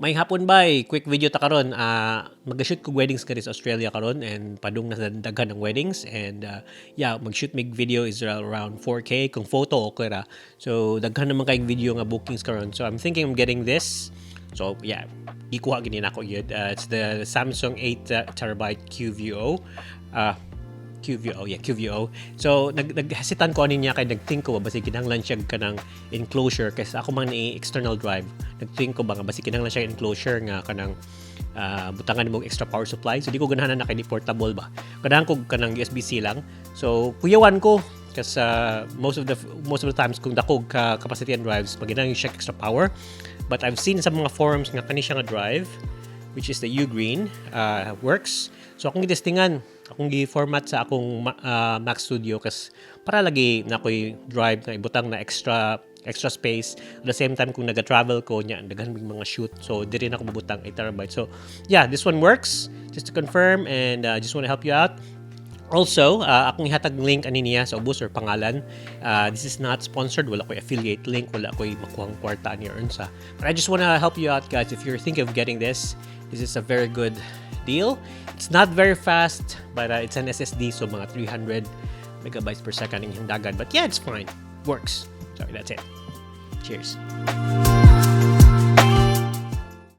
Maayong hapon bay, quick video ta karon. Mag-shoot kog weddings kari sa Australia karon and padung na sa daghan ng weddings and yeah, mag-shoot mig video is around 4K kung photo okay ra. So daghan naman kay video nga bookings karon. So I'm thinking of getting this. So yeah, gikuha gini nako yun. It's the Samsung 8 terabyte QVO. QVO, yeah, QVO. So, nag-hesitant ko ani niya kay nag-think ko ba, basig kinahanglan siya kanang enclosure kasi ako man ni external drive. Nag-think ko ba nga basig kinahanglan siya enclosure nga kanang butangan mo extra power supply. So, di ko ganahan na kay di portable ba. Ganahan ko kanang USB-C lang. So, kuyawan ko kasi most of the times kung dako ka capacity and drives, maginang siya extra power. But I've seen sa mga forums nga kani siya nga drive, which is the Ugreen, works. So akong gitestingan, akong gi-format sa akong Mac Studio kas para lagi na ako'y drive na ibutang na extra extra space. At the same time, kung naga-travel ko niya, daghan mig mga shoot. So diri na ako bubutang 8 terabyte. So yeah, this one works. Just to confirm and just want to help you out. Also, akong ihatag link ani niya sa ubos or pangalan. This is not sponsored. Wala ko'y affiliate link. Wala ko'y makuhang kwarta ani or unsa. But I just wanna help you out, guys. If you're thinking of getting this, this is a very good deal. It's not very fast, but it's an SSD, so mga 300 megabytes per second ang dagan. But yeah, it's fine. Works. Sorry, that's it. Cheers.